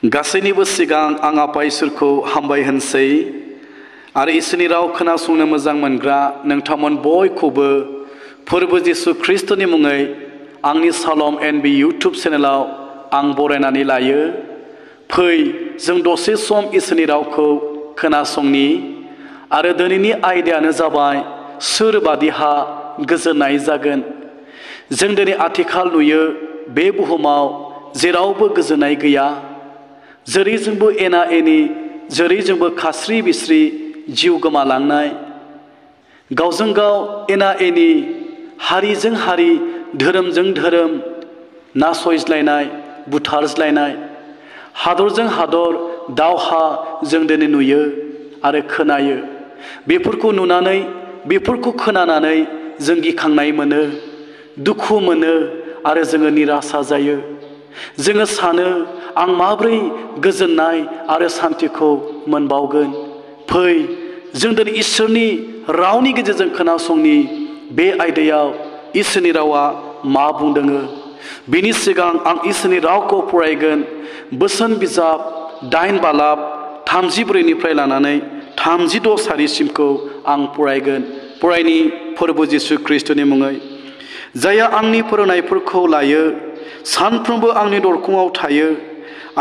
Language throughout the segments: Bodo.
गासैनिबो सिगां आं आफा इसोरखौ हामबाय होनसै आरो इसोरनि राव खोनासंनो मोजां मोनग्रा नोंथांमोन बयखौबो फोरबो जिसु ख्रिस्टनि मुङै आंनि सालम एनबी इउटुब चेनेलाव आं बरायनानै लायो। फै जों दसे सम इसोरनि रावखौ खोनासंनि आरो दिनैनि आयदायानो जाबाय सोरबादिहा गोजोननाय जागोन। जों दिनै आथिखाल नुयो बे बुहुमाव जेरावबो गोजोननाय गैया। जेरैजोंबो एना एनि, जेरैजोंबो खास्रि बिस्रि जिउ गोमालांनाय, गावजों गाव एना एनि, हारिजों हारि, धोरोमजों धोरोम नासयज्लायनाय, बुथारज्लायनाय, हादरजों हादर दावहा जों दिनै नुयो आरो खोनायो। बेफोरखौ नुनानै, बेफोरखौ खोनानानै जों गिखांनाय मोनो, दुखु मोनो आरो जोङो निरासा जायो। जोङो सानो आं माब्रै गोजोननाय आरो सान्थिखौ मोनबावगोन। फै जों दिनै इसोरनि रावनि गेजेरजों खोनासंनि बे आयदायाव इसोरनि रावा मा बुंदों। बिनि सिगां आं इसोरनि रावखौ फरायगोन। बोसोन बिजाब 8 बालाब 34निफ्राय लानानै 36 सारिसिमखौ आं फरायगोन। फरायनि फोरबो जिसु ख्रिस्टनि मुङै। जायहा आंनि फोरोंनायफोरखौ लायो, सानफ्रोमबो आंनि दरखंआव थायो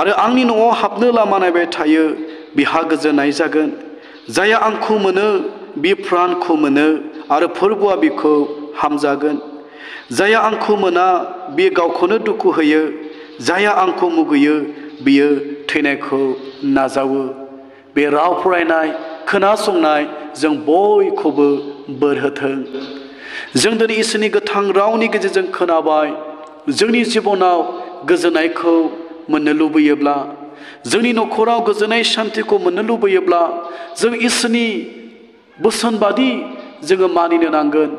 आरो आंनि न'आव हाबनो लामा नायबाय थायो, बिहा गोजोननाय जागोन। जायहा आंखौ मोनो बि प्राणखौ मोनो आरो फोरबोआ बिखौ हामजागोन। जायहा आंखौ मोना बे गावखौनो दुखु होयो। जायहा आंखौ मुगैयो बियो थैनायखौ नाजावो। बे राव फरायनाय खोनासंनाय जों बयखौबो बोर होथों। जों दिनै इसोरनि गोथां रावनि गेजेरजों खोनाबाय। जोंनि जिबनाव गोजोननायखौ मोननो लुबैयोब्ला, जोंनि न'खराव गोजोननाय सान्थिखौ मोननो लुबैयोब्ला, जों इसोरनि बोसोन बादि जोङो मानिनो नांगोन।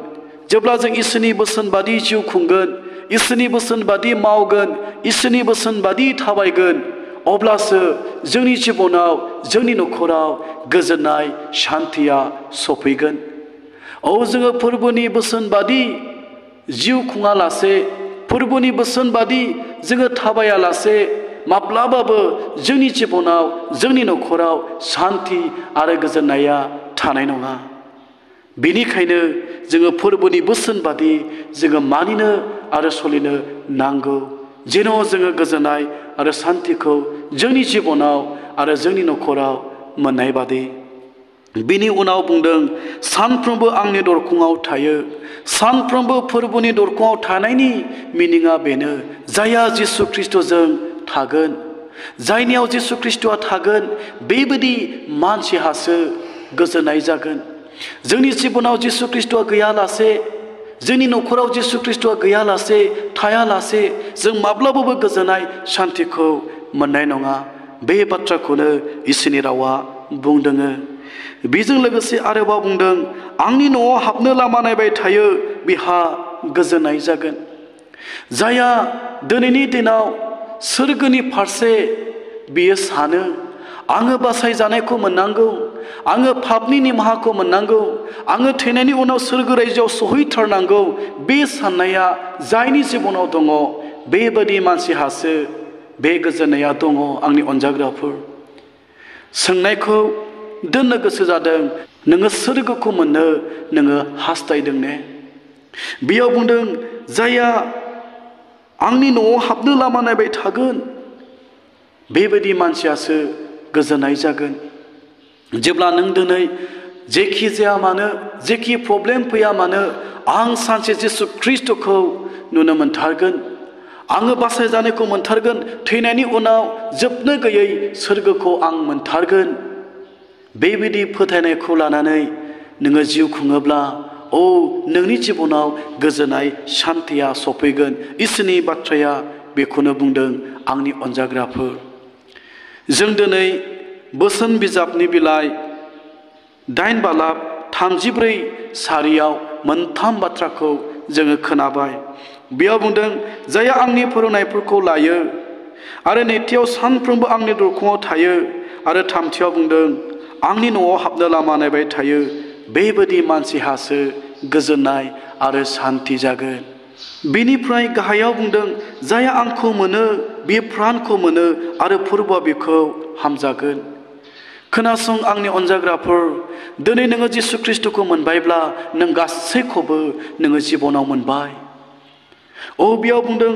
जेब्ला जों इसोरनि बोसोन बादि जिउ खुंगोन, इसोरनि बोसोन बादि मावगोन, इसोरनि बोसोन बादि थाबायगोन, अब्लासो जोंनि जिबनाव, जोंनि न'खराव गोजोननाय सान्थिया सफैगोन। जोङो फोरबोनि बोसोन बादि जिउ खुङालासे, फोरबोनि बोसोन बादि जोङो थाबायालासे माब्लाबाबो जोंनि जिबनाव, जोंनि न'खराव सान्थि आरो गोजोननाया थानाय नङा। बेनिखायनो जोङो फोरबोनि बोसोन बादि जोङो मानिनो आरो सोलिनो नांगौ, जेन' जोङो गोजोननाय आरो सान्थिखौ जोंनि जिबनाव आरो जोंनि न'खराव मोननाय बादि। बिनि उनाव बुंदों, सानफ्रोमबो आंनि दरखंआव थायो। सानफ्रोमबो फोरबोनि दरखंआव थानायनि मिनिङा बेनो, जायहा जिसु ख्रिस्ट'जों थागोन, जायनियाव जिसु ख्रिस्ट'आ थागोन, बेबायदि मानसिहासो गोजोननाय जागोन। जोंनि जिबनाव जिसु ख्रिस्ट'आ गैयालासे, जोंनि न'खराव जिसु ख्रिस्ट'आ गैयालासे, थायालासे जों माब्लाबाबो गोजोननाय सान्थिखौ मोननाय नङा। बे बाथ्राखौनो इसोरनि रावा बुंदों। बेजों लोगोसे आरोबाव बुंदों, आंनि न'आव हाबनो लामा नायबाय थायो, बिहा गोजोननाय जागोन। जायहा दिनैनि दिनाव सोरगोनि फारसे बियो सानो, आङो बासायजानायखौ मोननांगौ, आङो पापनि निमाहाखौ मोननांगौ, आङो थैनायनि उनाव सोरगो रायजोआव सहैथारनांगौ, बे साननाया जायनि जिबनाव दङ, बेबादि मानसिहासो बे गोजोननाया दङ। आंनि अनजाग्राफोर, सोंनायखौ दोननो गोसो जादों, नोङो सोरगोखौ मोननो नोङो हास्थायदों ने? बेयाव बुंदों, जायहा आंनि न'आव हाबनो लामा नायबाय थागोन, बेबायदि मानसियासो गोजोननाय जागोन। जेब्ला नों दिनै जेखि जाया मानो, जेखि प्रब्लेम फैया मानो, आं सानसे जिसु ख्रिस्ट'खौ नुनो मोनथारगोन, आङो बासायजानायखौ मोनथारगोन, थैनायनि उनाव जोबनो गैयै सोरगोखौ आं मोनथारगोन, बेबायदि फोथायनायखौ लानानै नोङो जिउ खुङोब्ला, नोंनि जिबनाव गोजोननाय सान्थिया सफैगोन। इसोरनि बाथ्राया बेखौनो बुंदों। आंनि अनजाग्राफोर, जों दिनै बोसोन बिजाबनि बिलाइ 8 बालाब 34 सारियाव मोनथाम बाथ्राखौ जोङो खोनाबाय। बेयाव बुंदों, जायहा आंनि फोरोंनायफोरखौ लायो आरो नैथियाव सानफ्रोमबो आंनि दरखंआव थायो आरो थामथियाव बुंदों, आंनि न'आव हाबनो लामा नायबाय थायो, बेबायदि मानसिहासो गोजोननाय आरो सान्थि जागोन। बेनिफ्राय गाहायाव बुंदों, जायहा आंखौ मोनो बियो प्राणखौ मोनो आरो फोरबोआ बिखौ हामजागोन। खोनासं आंनि अनजाग्राफोर, दिनै नोङो जिसु ख्रिस्ट'खौ मोनबायब्ला नों गासैखौबो नोङो जिबनाव मोनबाय। बेयाव बुंदों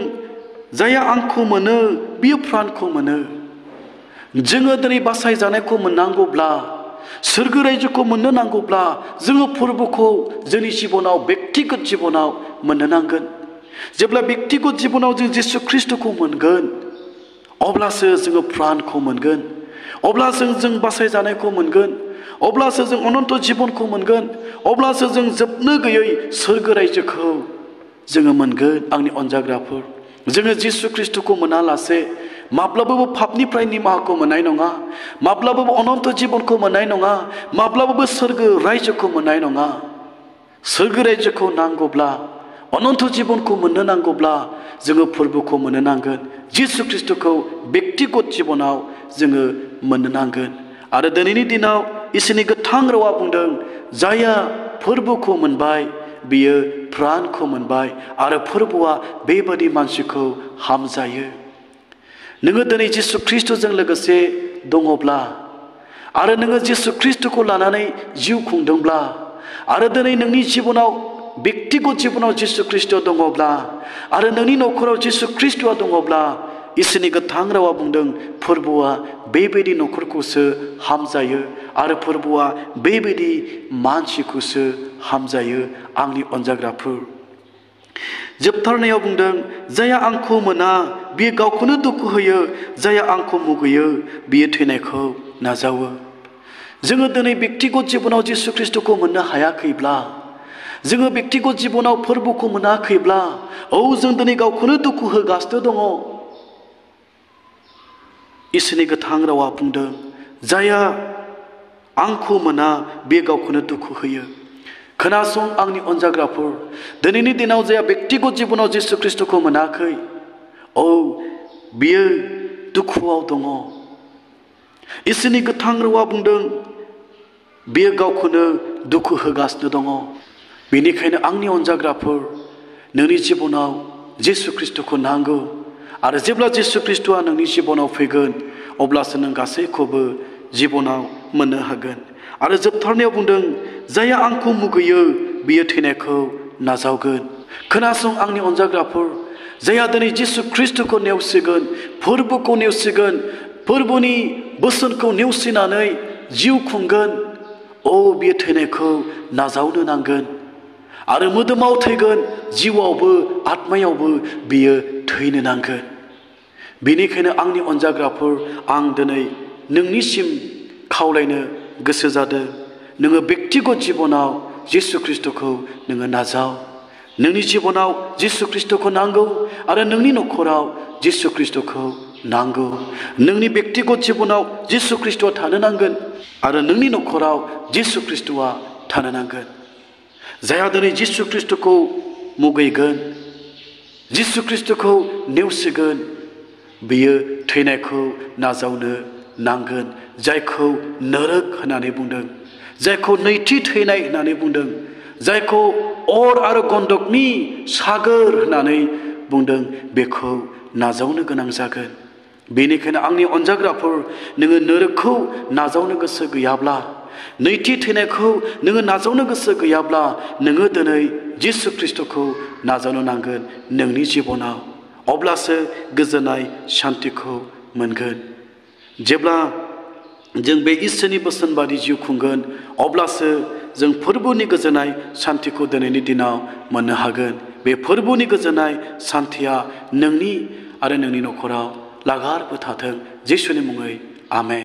जायहा आंखौ मोनो बियो प्राणखौ मोनो। जोङो दिनै बासायजानायखौ मोननांगौब्ला, सोरगो रायजोखौ मोननो नांगौब्ला जोङो फोरबोखौ जोंनि जिबनाव बेक्तिगत जिबनाव मोननो नांगोन। जेब्ला बेक्तिगत जिबनाव जों जिसु ख्रिस्ट'खौ मोनगोन अब्लासो जोङो प्राणखौ मोनगोन, अब्लासो जों बासायजानायखौ मोनगोन, अब्लासो जों अनन्त जिबनखौ मोनगोन, अब्लासो जों जोबनो गैयै सोरगो रायजोखौ जोङो मोनगोन। आंनि अनजाग्राफोर, जोङो जिसु ख्रिस्ट'खौ मोनालासे माब्लाबाबो पापनिफ्राय निमाहाखौ मोननाय नङा, माब्लाबाबो अनन्त जिबनखौ मोननाय नङा, माब्लाबाबो सोरगो रायजोखौ मोननाय नङा। सोरगो रायजोखौ नांगौब्ला, अनन्त जिबनखौ मोननो नांगौब्ला जोङो फोरबोखौ मोननो नांगोन। जिसु ख्रिस्ट'खौ बेक्तिगत जिबनाव जोङो मोननो नांगोन। आरो दिनैनि दिनाव इसोरनि गोथां रावा बुंदों जायहा फोरबोखौ मोनबाय बियो प्राणखौ मोनबाय आरो फोरबोआ बेबादि मानसिखौ हामजायो। नोङो दिनै जिसु ख्रिस्ट'जों लोगोसे दङब्ला आरो नोङो जिसु ख्रिस्ट'खौ लानानै जिउ खुंदोंब्ला आरो दिनै नोंनि जिबनाव बेक्तिगत जिबनाव जिसु ख्रिस्ट' दङब्ला आरो नोंनि न'खराव जिसु ख्रिस्ट'आ दङब्ला इसोरनि गोथां रावा बुंदों फोरबोआ बेबायदि न'खरखौसो हामजायो आरो फोरबोआ बेबायदि मानसिखौसो हामजायो। आंनि अनजाग्राफोर, जोबथारनायाव बुंदों जायहा आंखौ मोना बियो गावखौनो दुखु होयो, जायहा आंखौ मुगैयो बियो थैनायखौ नाजावो। जोङो दिनै बेक्तिगत जिबनाव जिसु ख्रिस्ट'खौ मोननो हायाखैब्ला, जोङो बेक्तिगत जिबनाव फोरबोखौ मोनाखैब्ला जों दिनै गावखौनो दुखु होगासिनो दङ। इसोरनि गोथां रावा बुंदों जायहा आंखौ मोना बे गावखौनो दुखु होयो। खोनासं आंनि अनजाग्राफोर, दिनैनि दिनाव जायहा बेक्तिगत जिबनाव जिसु ख्रिस्ट'खौ मोनाखै बियो दुखुआव दङ। इसोरनि गोथां रावा बुंदों बियो गावखौनो दुखु होगासिनो दङ। बेनिखायनो आंनि अनजाग्राफोर, नोंनि जिबनाव जिसु ख्रिस्ट'खौ नांगौ आरो जेब्ला जिसु ख्रिस्ट'आ नोंनि जिबनाव फैगोन अब्लासो नों गासैखौबो जिबनाव मोननो हागोन। आरो जोबथारनायाव बुंदों जायहा आंखौ मुगैयो बियो थैनायखौ नाजावगोन। खोनासं आंनि अनजाग्राफोर, जायहा दिनै जिसु ख्रिस्ट'खौ नेवसिगोन, फोरबोखौ नेवसिगोन, फोरबोनि बोसोनखौ नेवसिनानै जिउ खुंगोन, बियो थैनायखौ नाजावनो नांगोन। आरो मोदोमाव थैगोन, जिउआवबो आत्मायावबो बियो थैनो नांगोन। बेनिखायनो आंनि अनजाग्राफोर, आं दिनै नोंनिसिम खावलायनो गोसो जादों नोङो बेक्तिगत जिबनाव जिसु ख्रिस्ट'खौ नोङो नाजाव। नोंनि जिबनाव जिसु ख्रिस्ट'खौ नांगौ आरो नोंनि न'खराव जिसु ख्रिस्ट'खौ नांगौ। नोंनि बेक्तिगत जिबनाव जिसु ख्रिस्ट'आ थानो नांगोन आरो नोंनि न'खराव जिसु ख्रिस्ट'आ थानो नांगोन। जायहा दिनै जिसु ख्रिस्ट'खौ मुगैगोन, जिसु ख्रिस्ट'खौ नेवसिगोन, बियो थैनायखौ नाजावनो नांगोन। जायखौ नरक होननानै बुंदों, जायखौ नैथि थैनाय होननानै बुंदों, जायखौ अर आरो गन्धकनि सागोर होननानै बुंदों, बेखौ नाजावनो गोनां जागोन। बेनिखायनो आंनि अनजाग्राफोर, नोङो नरकखौ नाजावनो गोसो गैयाब्ला, नैथि थैनायखौ नोङो नाजावनो गोसो गैयाब्ला नोङो दिनै जिसु ख्रिस्ट'खौ नाजावनो नांगोन नोंनि जिबनाव। अब्लासो गोजोननाय शान्तिखौ मोनगोन। जेब्ला जों बे इसोरनि बोसोन बादि जिउ खुंगोन अब्लासो जों फोरबोनि गोजोननाय शान्तिखौ दिनैनि दिनाव मोननो हागोन। बे फोरबोनि गोजोननाय शान्तिया नोंनि आरो नोंनि न'खराव लागारबो थाथों। जिसुनि मुङै आमेन।